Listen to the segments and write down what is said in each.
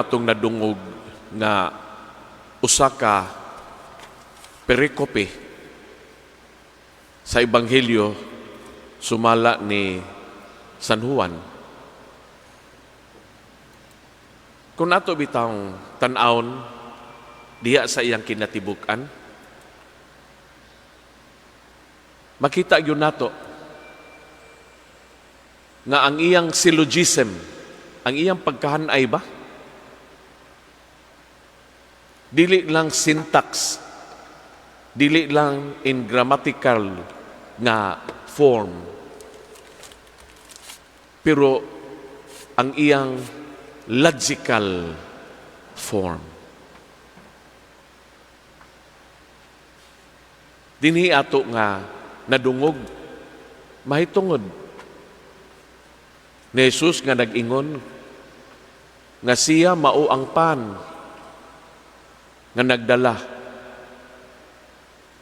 Atong nadungog nga usa ka perikope sa Ebanghelyo sumala ni San Juan. Kung ato bitawng tan-awon diha sa iyang kinatibuk-an, makita gyud nato nga ang iyang syllogism, ang iyang pagkahanay ba, dili lang syntax, dili lang in grammatical nga form, pero ang iyang logical form. Dinhi ato nga nadungog mahitungod ni Jesus nga nag-ingon nga siya mao ang pan nga nagdala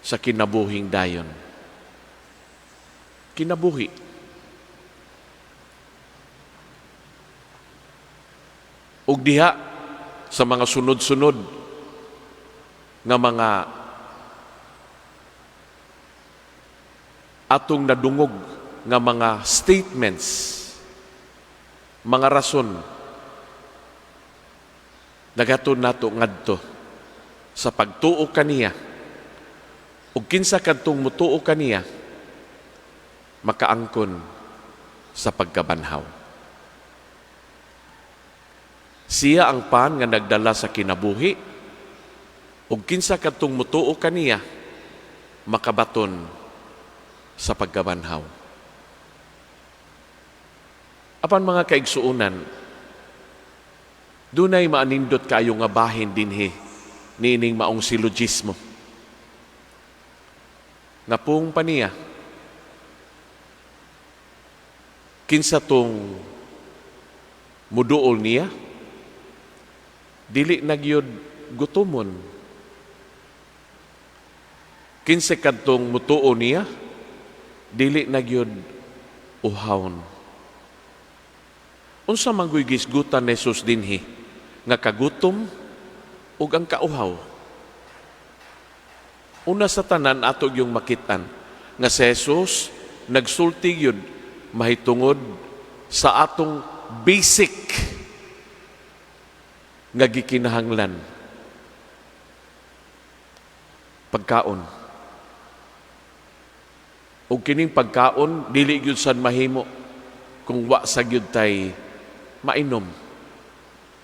sa kinabuhing dayon. Kinabuhi. Ug diha sa mga sunod-sunod nga mga atong nadungog nga mga statements, mga rason, nagaton nato ngadto sa pagtuo kaniya. Ug kinsa kadtong mutuo kaniya, makaangkon sa pagkabanhaw. Siya ang pan nga nagdala sa kinabuhi, ug kinsa kadtong mutuo kaniya, makabaton sa pagkabanhaw. Apan mga kaigsuonan, dunay maanindot kaayo nga bahin dinhi niining maong silogismo. Nga pung paniya, kinsa tong muduol niya, dili na gyud gutomon. Kinsa kadtong mutuo niya, dili na gyud uhawon. Unsa man gyud gisgutan ni Jesus dinhi nga kagutom ug ang kauhaw? Una sa tanan ato gyung makit-an nga si Jesus nagsulti gyud mahitungod sa atong basic nga gikinahanglan, pagkaon. Ug kining pagkaon dili gyud sad mahimo kung wa sa gyud tay mainom.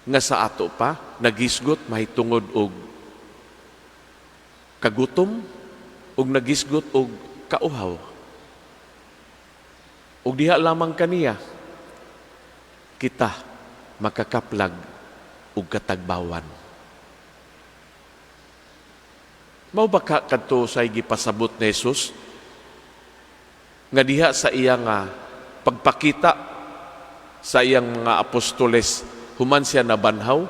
Nga sa ato pa nagisgot mahitungod og kagutom ug nagisgot og kauhaw. Ug diha lamang kaniya kita makakaplag og katagbawan. Mao ba ka kadto sa gipasabot ni Jesus nga diha sa iya nga pagpakita sa iyang mga apostoles human siya nabanhaw,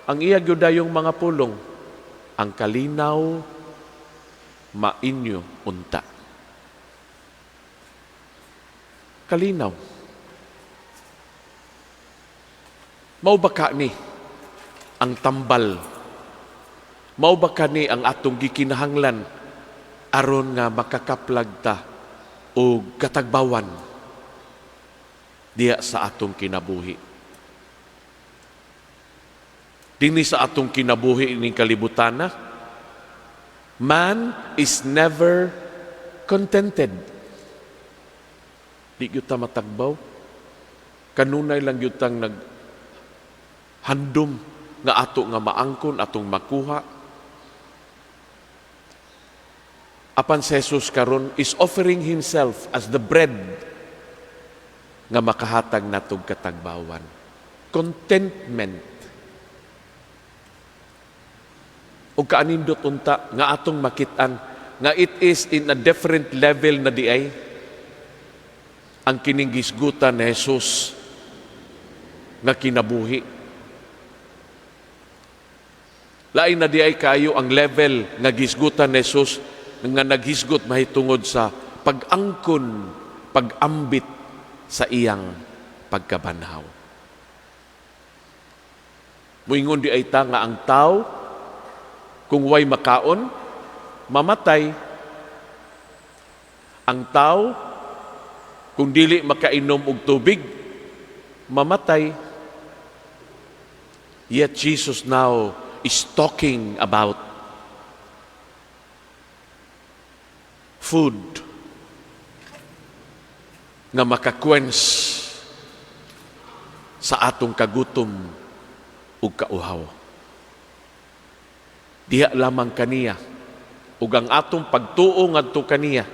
ang iya gyud dayong mga pulong, ang kalinaw mainyo unta. Kalinaw. Mao ba ka ni ang tambal? Mao ba ka ni ang atong gikinahanglan aron nga makakaplag ta og katagbawan diha sa atong kinabuhi? Dinhi sa atong kinabuhi ning kalibutan na, man is never contented. Di gyud ta matagbaw. Kanunay lang gyud tang naghandom nga ato nga maangkon, atong makuha. Apan si Jesus karon is offering himself as the bread nga makahatag natog katagbawan. Contentment. O kaanindot unta nga atong makit-an nga it is in a different level na di ay ang kining gisgutan ni Jesus nga kinabuhi. Lain na di ay kayo ang level nga gisgutan ni Jesus nga naghisgot mahitungod sa pag-angkon, pag-ambit sa iyang pagkabanhaw. Muingon diay ta nga ang tao, kung way makaon, mamatay. Ang tao, kung dili makainom og tubig, mamatay. Yet Jesus now is talking about food nga makakwens sa atong kagutom ug kauhaw. Diha lamang kaniya ug ang atong pagtuo ngadto kaniya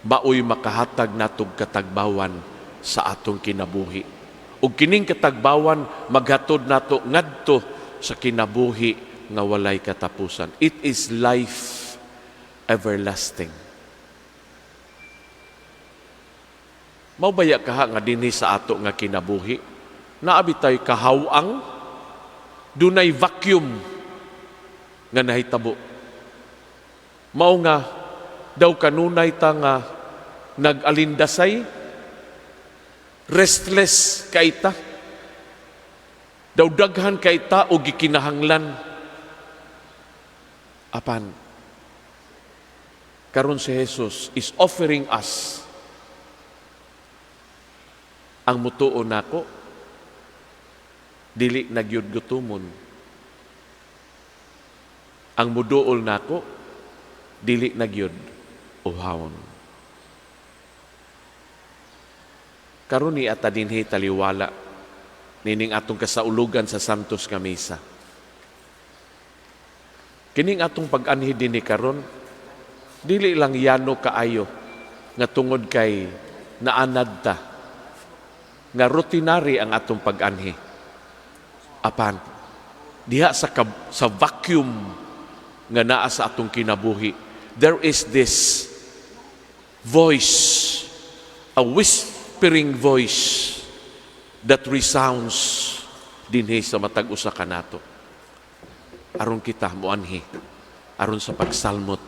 maoy makahatag natog katagbawan sa atong kinabuhi. Ug kining katagbawan maghatod nato ngadto sa kinabuhi nga walay katapusan. It is life everlasting. Mao baya kaha nga dinhi sa ato nga kinabuhi, naa bitay kahaw-ang, dunay vacuum nga nahitabo. Mao nga daw kanunay ta nga nag-alindasay, restless kay ta. Daw daghan kay ta og gikinahanglan. Apan karon si Jesus is offering us, ang mutuo nako dili na gyud gutumon. Ang muduol nako dili na gyud uhawon. Karon ni ata dinhi taliwala nining atong kasaulugan sa Santos nga Misa. Kining atong pag-anhi dinhi karon, dili lang yano kaayo nga tungod kay naanad ta nga routinary ang atong pag-anhi. Apan diha sa vacuum nga naa sa atong kinabuhi, there is this voice, a whispering voice that resounds dinhi sa matag usa kanato. Aron kita moanhi, aron sa pagsalmot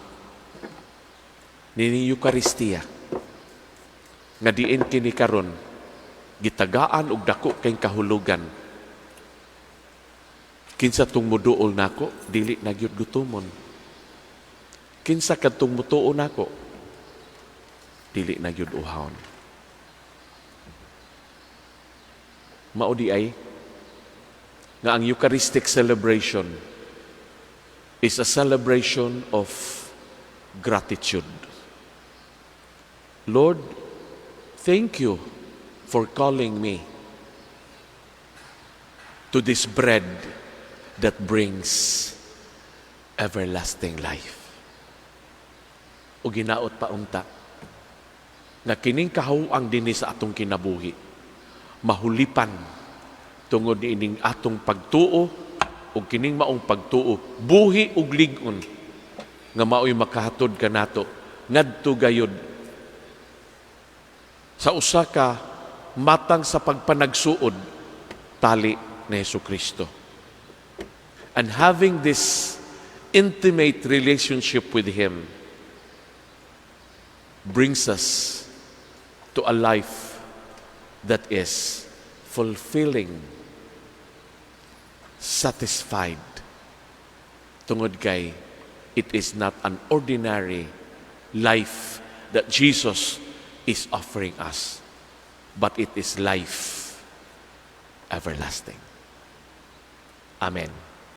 nini Eucharistia nga diin kini karon gitagaan og dako kay kahulugan. Kinsa tong muduol nako, dili na gyud gutumon. Kinsa kadtong mutuo nako, dili na gyud uhawon. Mao diay nga ang Eucharistic celebration is a celebration of gratitude. Lord, thank you for calling me to this bread that brings everlasting life. O ginaot pa unta nga kining kahaw-ang dinhi sa atong kinabuhi mahulipan tungod niining atong pagtuo, ug kining maong pagtuo buhi ug lig-on nga maoy makahatod kanato ngadto gayud sa usa ka matang sa pagpanagsuod tali ni Hesukristo. And having this intimate relationship with Him brings us to a life that is fulfilling, satisfied. Tungod kay it is not an ordinary life that Jesus is offering us, but it is life everlasting. Amen.